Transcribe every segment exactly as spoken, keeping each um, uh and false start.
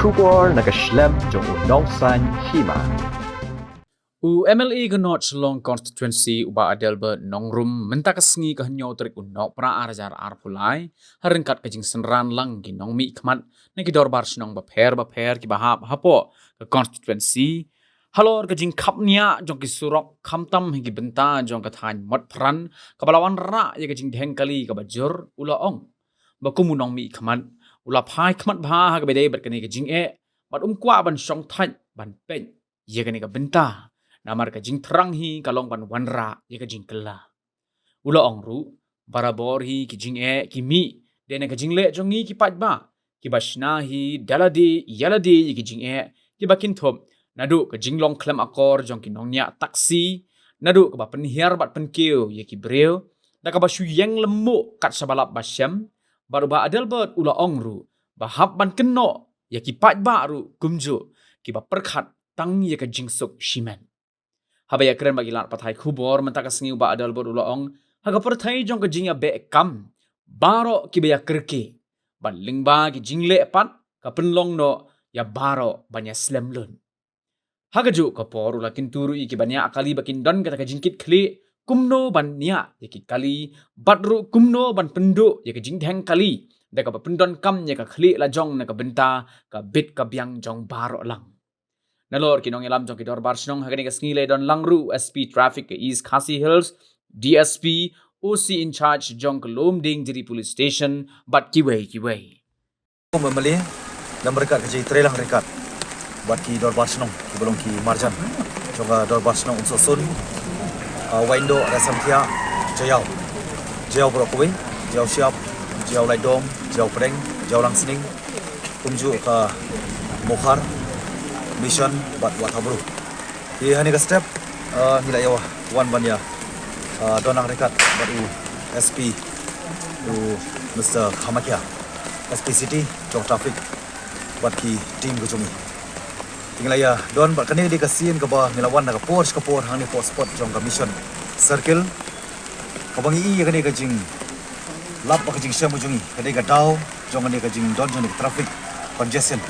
Khubor na ka shlem jong u Nongsaiñ Hima. U M L A ka North Shillong Constituency u Bah Adelbert Nongrum mynta ka sngi ka hynñiew tarik u Nohprah ar hajar arphew lai, ha ryngkat ka jingsynran lang ki nongmihkhmat na ki dorbar shnong bapher bapher kiba hap hapoh ka constituency halor ka jingkhapniah jong ki surok khamtam ha ki bynta jong ka thaiñ Motphran kaba la wanrah ïa ka jingdheng kali kaba jur, u la ong ba kum u nongmihkhmat u la phai khmat bha ha kaba dei bad kane ka jingeh bad um kwah ban shong thait ban peit ïa kane ka bynta, namar ka jingthrang hi ka long ban wanrah ïa ka jingkylla. U la ong ruh, barabor hi ki jingeh ki mih dei na ka jingleh jong ngi ki paidbah kiba shna hi da lade ïa lade ïa ki jingeh kiba kynthup naduh ka jinglong khlem akor jong ki nongñiah taxi, naduh kaba pynhiar bad pynkiew ïa ki briew da kaba shu ïeng lymmuh kat shaba lap ba shem. Bad u Bah Adelbert u la ong ruh ba hap ban kynnoh ïa ki paidbah ruh kumjuh kiba pyrkhat tang ïa ka jingsuk shimet. Haba ïakren bad ki lad pathai khubor mynta ka sngi u Bah Adelbert u la ong, ha ka pyrthei jong ka jingïabeh kam, baroh kiba ïakyrkieh bad lyngba ki jingleh pat ka pynlong noh ïa baroh ban ïaslem lut. Ha kajuh ka por u la kyntu ruh ïa kiba ñiah kali ba kin don kata ka jingkitkhlieh kumno ban ñiah ïa ki kali bad ruh kumno ban pynduh ïa ka jingdheng kali da kaba pyndonkam ïa ka khlieh lajong na ka bynta ka bit ka biang jong baroh lang. Nalor ki nongïalam jong ki dorbar shnong ha kane ka sngi la don lang ruh u S P Traffic ka East Khasi Hills, D S P, O C in charge jong ka Lumdiengjri Police Station bad kiwei kiwei. Kum M L A, lem ryngkat ka jingtreilang ryngkat bad ki dorbar shnong kiba long ki marjan jong ka dorbar shnong Umsohsun, uh, Waindoh, Raisamthiah, Jaïaw, Jaïaw baroh kawei, Jaïaw Shyiap, Jaïaw Laitdom, Jaïaw Pdeng, Jaïaw Langsning, kumjuh ka Mawkhar, Mission bad Wahtabru. Te ha kane ka step, uh, ngi la ïa wan ban ïa, uh, don lang ryngkat bad u S P, u Mister Khamakia, S P City jong traffic bad ki team ka jong ngi. Te ngi la ïa don bad kane ka dei ka sien kaba ngi la wan na ka por sha ka por hangne hapoh spot jong ka Mission Circle. Kaba ngi i ïa kane ka jinglap bad ka jingshem ka jong ngi ka dei ka daw jong kane ka jingdon jong kane ka traffic congestion,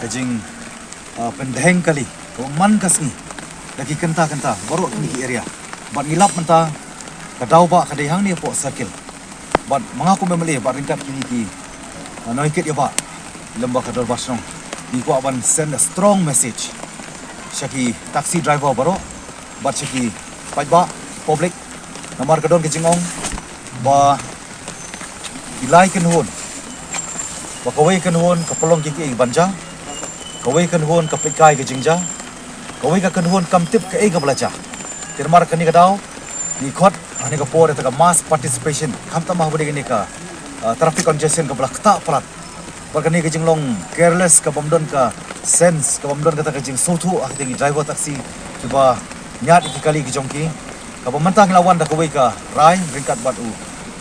ka jing, uh, pyndheng kali kaba man ka sngi da ki kynta kynta baroh kine ki area. Bad ngi lap mynta ka daw ba ka dei hangne hapoh circle. Bad ma nga kum M L A bad ryngkat kine ki, uh, nongkit ïa ba lem bad ka dorbar shnong, ngi kwah ban send a strong message sha ki taxi driver baroh bad sha ki paidbah, public. Namar ka don ka jingong ba ki lai kynhun, ba kawei kynhun ka pynlong kiei kiei ban jia, kawei kynhun ka peit kai ka jingjia, kawei ka kynhun kam tip kaei kaba la jia. Te namar kane ka daw ngi khot ha kane ka por ïa ka mass participation, khamtam haba dei kane ka, ah, traffic congestion kaba la ktah palat. Bad kane ka jinglong careless, ka bym don ka sense, ka bym don kata ka jingsngewthuh ha ki driver taxi kiba ñiad ïa ki kali ki jong ki. Kaba mynta ngi la wan da kawei ka rai ryngkat bad u,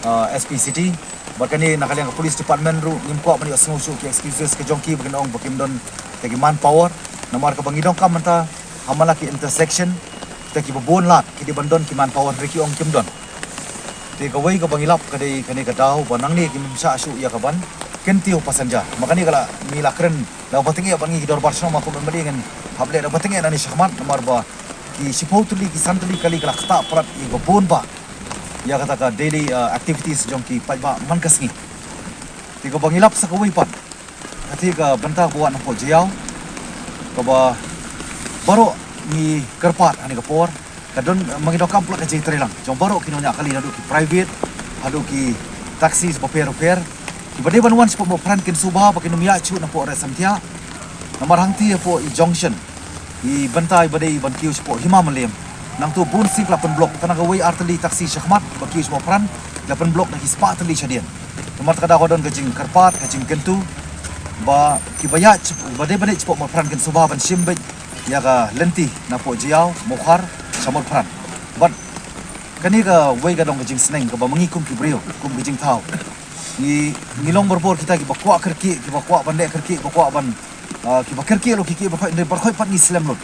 ah, S P City. Bad kane na ka liang ka police department ruh ngim kwah ban ïohsngew shuh ki excuses ka jong ki ba kin ong ba kim don kita ki manpower. Namar kaba ngi donkam mynta ha man la ki intersection, kita kiba bun lad ki dei ban don ki manpower, hynrei ki ong kim don. Te kawei kaba ngi lap ka dei kane ka daw ba nangne kim shah shuh ïa ka ban kyntiew passenger. Ma kane ka la ngi la kren da ba tyngeh bad ngi ki dorbar shnong, ma kum M L A ngin hap leh da ba tyngeh nangne shakhmat, namar ba ki shiphew tylli ki san tylli kali ka la ktah palat ïa ka bun ba ïa kata ka daily, uh, activities jong ki paidbah man ka sngi. Te kaba ngi lap sa kawei pat, kata ka bynta kaba wan hapoh Jaïaw, kaba baroh ngi kyrpad ha kane ka por. Ka don, ma ngi donkam palat ka jingtreilang jong baroh ki nongñiah kali, naduh ki private haduh ki taxi bapher bapher, kiba dei ban wan shapoh Mawphran kin sngewbha ba kin ym ïaid shuh napoh Raisamthiah. Namar hangtei hapoh i junction, i bynta iba dei ban kiew shapoh Hima Mylliem, nangta bun sien ka la pynblock, tang na kawei ar tylli taxi shakhmat ba kiew sha Mawphran la pynblock da ki spah tylli shadien. Namar kata ka daw ka don ka jingkyrpad, ka jingkyntu ba kiba ïaid, ba dei ban ïaid shapoh Mawphran kin sngewbha ban shim beit ïa ka lynti napoh Jaïaw, Mawkhar sha Mawphran. Bad kane kawei ka don ka jingsneng kaba ma ngi kum ki briew, kum ki jingthaw, ngi, ngi long barabor kita kiba kwah kyrkieh, kiba kwah ban leh kyrkieh, ba kwah ban, ah, kiba kyrkieh lut ki kieh baroh, hynrei baroh pat ngi slem lut.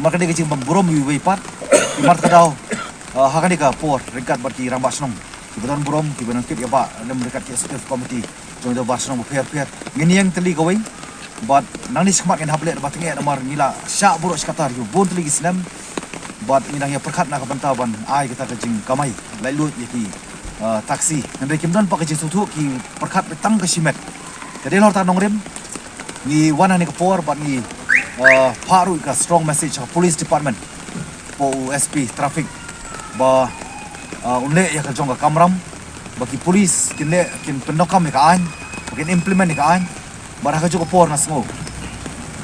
Namar ka dei ka jingpynburom iwei iwei pat. Namar kata ka daw, ah, ha kane ka por ryngkat bad ki rangbah shnong kiba don burom, kiba nongkit ïa ba lem ryngkat ki executive committee jong ki dorbar shnong bapher bapher, ngin ïeng tylli kawei Bad nangne shakhmat ngin hap leh da ba teng eh namar ngi la shah burom shkatdar ïa bun tylli ki snem. Bad ngi nang ïa pyrkhat na ka bynta ban ai kata ka jingkamai laitluid ïa ki, ah, taxi. Hynrei kim don pat ka jingsngewthuh, ki pyrkhat beit tang ka shimet. Te dei halor kata ka nongrim ngi wan ha kane ka por bad ngi, ah, phah ruh ka strong message ha ka police department hapoh u S P traffic ba, ah, un leh ïa ka jong ka kamram ba ki police kin leh, kin pyndonkam ïa ka aiñ, ba kin implement ïa ka aiñ. Bad ha kajuh ka por nga sngew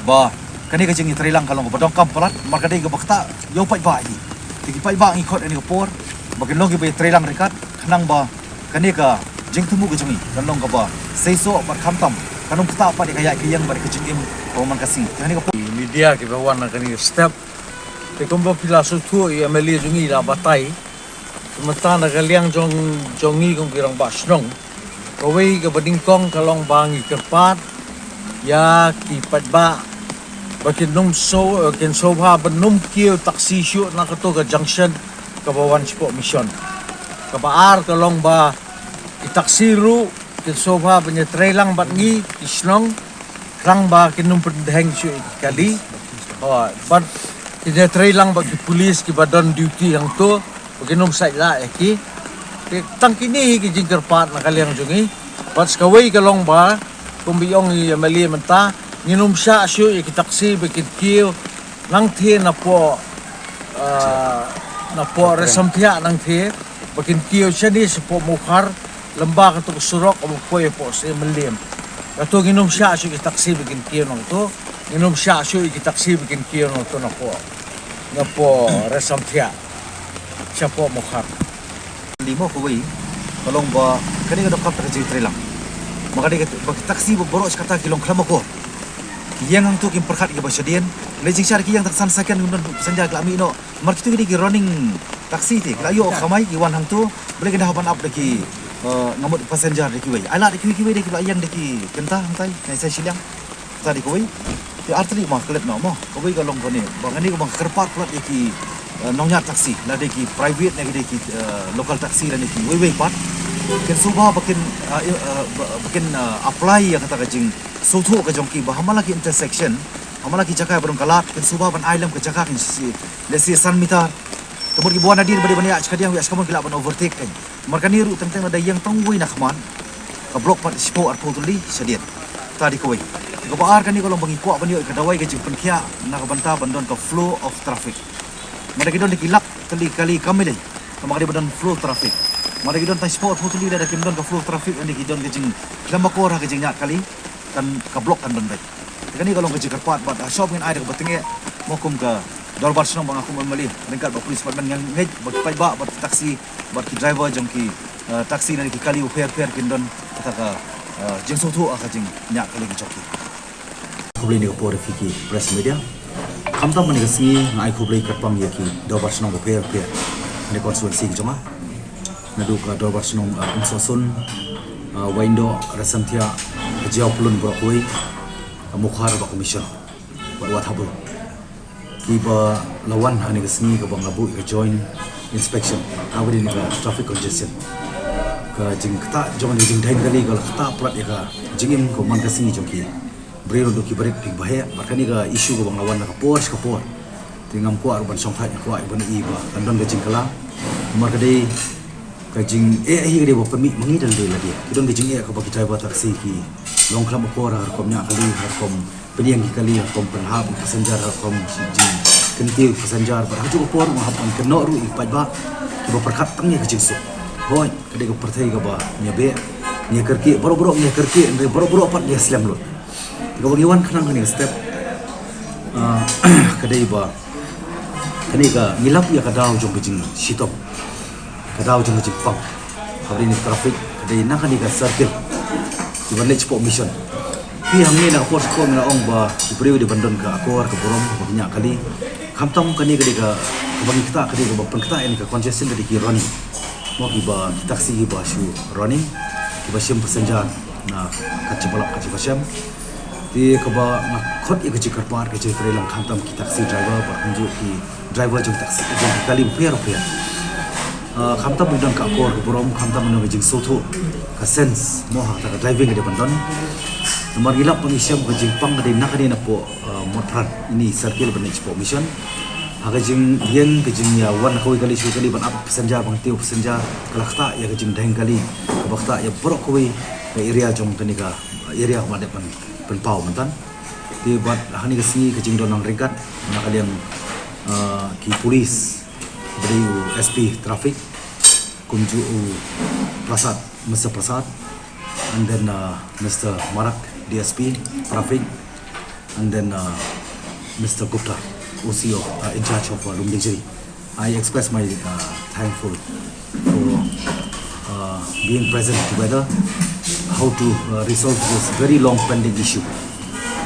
ba kane ka jingïatreilang ka long kaba donkam palat, namar ka dei kaba ktah ïa u paidbah hi. Te ki paidbah ngi khot ha kane ka por ba kin long kiba ïatreilang ryngkat, khnang ba kane ka jingthmu ka jong ngi kan long kaba seisoh bad khamtam kan ym ktah pat ïa ka ïaid ka ïeng bad ïa ka jingim kaba man ka sngi. Te ha kane ka por, media kiba wan ha kane ka step, te kumba phi la sngewthuh, i M L A jong ngi la batai. Te mynta na ka liang jong, jong ngi kum ki rangbah shnong, kawei kaba nyngkong ka long ba ngi kyrpad ïa ki paidbah ba kin ym shu, eh, kin sngewbha ban ym kiew taxi shuh na kato ka junction kaba wan shapoh Mission. Kaba ar ka long ba ki taxi ruh kin sngewbha ban ïatreilang bad ngi ki shnong, khnang ba kin ym pyndheng shuh ïa ki kali. Oh, bad kin ïatreilang bad ki police kiba don duty hangto ba kin ym sait lah ïa ki. Te tang kine hi ki jingkyrpad na ka liang jong ngi. Bad sa kawei ka long ba, kumba i ong i M L A mynta, ngin ym shah shuh ïa ki taxi ba kin kiew nangtei napoh, ah, napoh Resamthiah nangtei, ba kin kiew shane shapoh Mawkhar, lyngba kato ka surok kaba poi hapoh Syiemlieh. Kato ngin ym shah shuh ïa ki taxi ba kin kiew nangto, ngin ym shah shuh ïa ki taxi ba kin kiew nangto napoh, napoh Resamthiah shapoh Mawkhar. Lei mo kawei ka long ba kane ka donkam kata ka jingïatreilang. Ma ka dei kaba ki taxi ba baroh shi katta ki long khlem akor. Ki ïeng hangto kim pyrkhat ïa kiba shadien. Lei jingshah ki ïeng tang san second, ki don passenger ki la mih noh. Namar kito ki dei ki running taxi te, ki la ïoh kamai, ki wan hangto. Balei kin da hap ban ap da ki, eh, nga mut passenger da kiwei. Ai lad da kiwei kiwei da ki la ïeng da ki kynta hangtai, nga ïasai shiliang. Kata dei kawei. Te ar tylli ma klet noh mo. Kawei ka long kane ba kane kaba nga kyrpad palat ïa ki, eh, nongñiah taxi, lada ki private ne ki dei ki, eh, local taxi lane kiwei wei pat, kin sngewbha ba kin, eh, eh, ba, ba kin, eh, apply ïa kata ka jingsngewthuh ka jong ki ba ha man la ki intersection, ha man la ki jaka ba don ka lad, kin sngewbha ban ai lem ka jaka, kin shi, lehse san meter. Te mut kiba wan hadien ba dei ban ïaid shakadiang, ïaid shakaban, ki lah ban overtake kan. Namar kane ruh teng teng lada ïeng tang uwei na khmat, ka block pat shiphew arphew tylli shadien. Kata dei kawei. Kaba ar kane ka long ba ngi kwah ban ïoh ïa ka dawai ka jingpynkhiah na ka bynta ban don ka flow of traffic. Lada ki don da ki lak tylli kali kam lei, ka ma ka dei ban don flow traffic. Lada ki don tang shiphew arphew tylli, lada kim don ka flow traffic, lane ki don ka jingkhlem akor ha ka jingñiah kali, kan, ka block kan don beit. Te kane ka long ka jingkyrpad bad ha shop ngin ai da kaba tyngeh mo kum ka dorbar shnong, ba nga kum M L A ryngkat bad police department ngan ngeit ba ki paidbah bad ki taxi bad ki driver jong ki, eh, taxi lane ki kali bapher bapher kin don kata ka, eh, jingsngewthuh ha ka jingñiah kali ki jong ki. Khublei ïa ka por ïa phi ki press media. Khamtam ha kane ka sngi nga ai khublei kyrpang ïa ki dorbar shnong bapher bapher ha kane ka constituency ka jong nga. Naduh ka dorbar shnong, ah, Umsohsun, ah, Waindoh, Resamthiah, Jaïaw Pyllun baroh kawei, ka Mawkhar bad ka Mission bad Wat Hapdeng. Kiba la wan ha kane ka sngi kaba nga buh ïa ka joint inspection ha kaba dei na ka traffic congestion. Ka jingktah jong kane ka jingdheng kali ka la ktah palat ïa ka jingim kaba man ka sngi jong ki briew, naduh kiba rit, kiba heh. Bad kane ka issue kaba nga la wan na ka por sha ka por. Te ngam kwah ruh ban shongthait, nga kwah ban ïohi ba kan don ka jingkylla. Namar ka dei ka jingeh hi ka dei ba pynmih ma ngi da lade lade. Ki don ka jingeh kaba ki driver taxi ki long khlem akor ha ka rukom ñiah kali, ha ka rukom pynïeng ki kali, ha ka rukom pynhap ïa ki passenger, ha ka rukom jingkyntiew ïa ki passenger. Bad ha kajuh ka por nga hap ban kynnoh ruh ïa ki paidbah kiba pyrkhat tang ïa ka jingsuk. Hooid, ka dei ka pyrthei kaba ngi ïa beh, ngi ïa kyrkieh, baroh baroh ngi ïa kyrkieh, hynrei baroh baroh pat ngi ïa slem lut. Kaba ngi wan khnang kane ka step, ah, ka dei ba kane ka ngi lap ïa ka daw jong ka jingshitom, ka daw jong ka jingpang. Kaba dei na ka traffic, ka dei na kane ka circle kiba leit shapoh Mission. Phi hangne na ka por sha ka por nga la ong ba ki briew dei ban don ka akor ka burom ba ki ñiah kali. Khamtam kane ka dei ka, kaba ngi ktah, ka dei kaba pynktah ïa kane ka congestion ka dei ki running. Mo, kiba, ki taxi kiba shu running, kiba shim passenger na kat shaba lap kat shaba shem. Te kaba nga khot ïa ka jingkyrpad, ka jingtreilang khamtam ki taxi driver bad kumjuh ki driver jong taxi, jong ki kali bapher bapher. Ah, khamtam ba don ka akor ka burom, khamtam ba don ka jingsngewthuh, ka sense, mo, ha kata ka driving ka dei ban don. Namar ngi lap ba ngi shem ka jingpang ka dei na kane napoh, uh, Motphran, ini circle ban leit shapoh Mission. Ha ka jingïeng ka jingïawan na kawei kali sha kawei kali ban ap passenger, ban tiew passenger, ka la ktah ïa ka jingdheng kali kaba ktah ïa baroh kawei ka area jong kane ka area kaba dei ban pynpaw mynta. Te bad ha kane ka sngi ka jingdon nang ryngkat na ka liang, uh, ki police, ba dei u S P traffic, kumjuh u Prasad, Mister Prasad, and then, uh, Mister Marak, D S P traffic, and then, uh, Mister Gupta, O C of, uh, in charge of, uh, Lumdiengjri. I express my, uh, thankful for, uh, being present together, how to, uh, resolve this very long pending issue.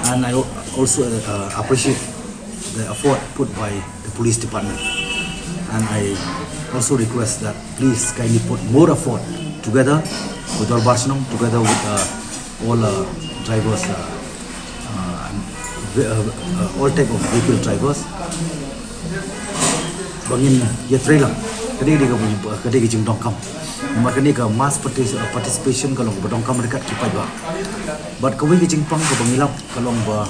And I al-, also, uh, appreciate the effort put by the police department. And I also request that please kindly put more effort together with Dorbar Shnong, together with, uh, all, uh, drivers, uh, uh, and ve-, uh, uh, all type of vehicle drivers. Ba ngin ïatrei lang. Ka dei, ka dei ka, ka dei ka jingdonkam. Namar kane ka mass partic-, uh, participation ka long ba donkam ryngkat ki paidbah. Bad kawei ka jingpang kaba ngi lap ka long ba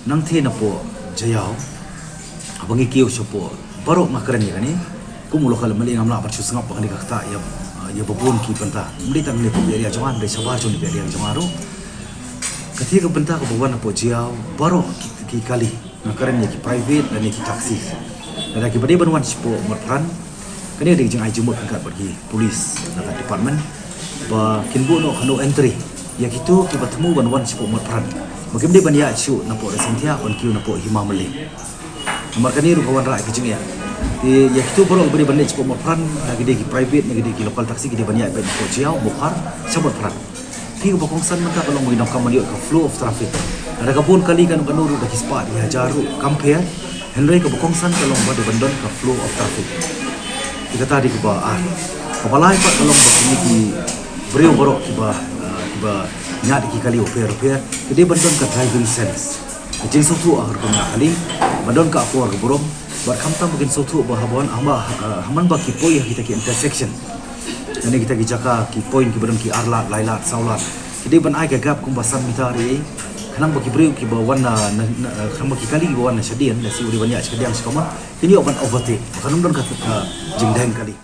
nangtei napoh Jaïaw, haba ngi kiew shapoh, baroh nga kren ïa kane. Kum u local M L A ngam lah ban shu sngap ba kane ka ktah ïa, ïa ba bun ki bynta. Ym dei tang kane ka area jong nga, ym dei shabar jong kane ka area jong nga ruh. Katei ka bynta kaba wan napoh Jaïaw, baroh ki, ki kali, nga kren ïa ki private lane ki taxi. Lada kiba dei ban wan shapoh Motphran, kane ka dei ka jingai jingmut ryngkat bad ki police, lada department, ba kin buh noh ka no entry ïa kito kiba thmu ban wan shapoh Motphran. Ba kim dei ban ïaid shuh napoh Rasinthia ban kiew napoh Hima Mylliem. Namar kane ruh ka wanrah ïa ka jingeh. Te ïa kito baroh kiba dei ban leit shapoh Motphran, na ki dei ki private, na ki dei ki local taxi, ki dei ban ïaid beit napoh Jaïaw, Bokhar, sha Motphran. Te kaba kongsan mynta ka long ba ngi donkam ban ïoh ka flow of traffic. Lada ka bun kali kano kano ruh da ki spah ki hajar ruh kam pher. Hynrei kaba kongsan ka long ba dei ban don ka flow of traffic. Te kata dei kaba ar. Kaba lai pat ka long ba kine ki briew baroh kiba, ah, kiba ñiad ki kali bapher bapher, ki dei ban don ka driving sense. Ka jingsngewthuh ha ka rukom ñiah kali, ban don ka akor ka burom, bad khamtam ba kin sngewthuh ba haba wan, haba, ah, ha man ba ki poi ha kita ki intersection, lane kita ki jaka ki point kiba don ki ar lad, lai lad, saw lad, ki dei ban ai ka gap kumba san meter ïa, khnang ba ki briew kiba wan na, na, na, khnang ba ki kali kiba wan na shadien, lehse u dei ban ïaid shadien shikammon, kin ïoh ban overtake, ba kan ym don ka, ka jingdheng kali.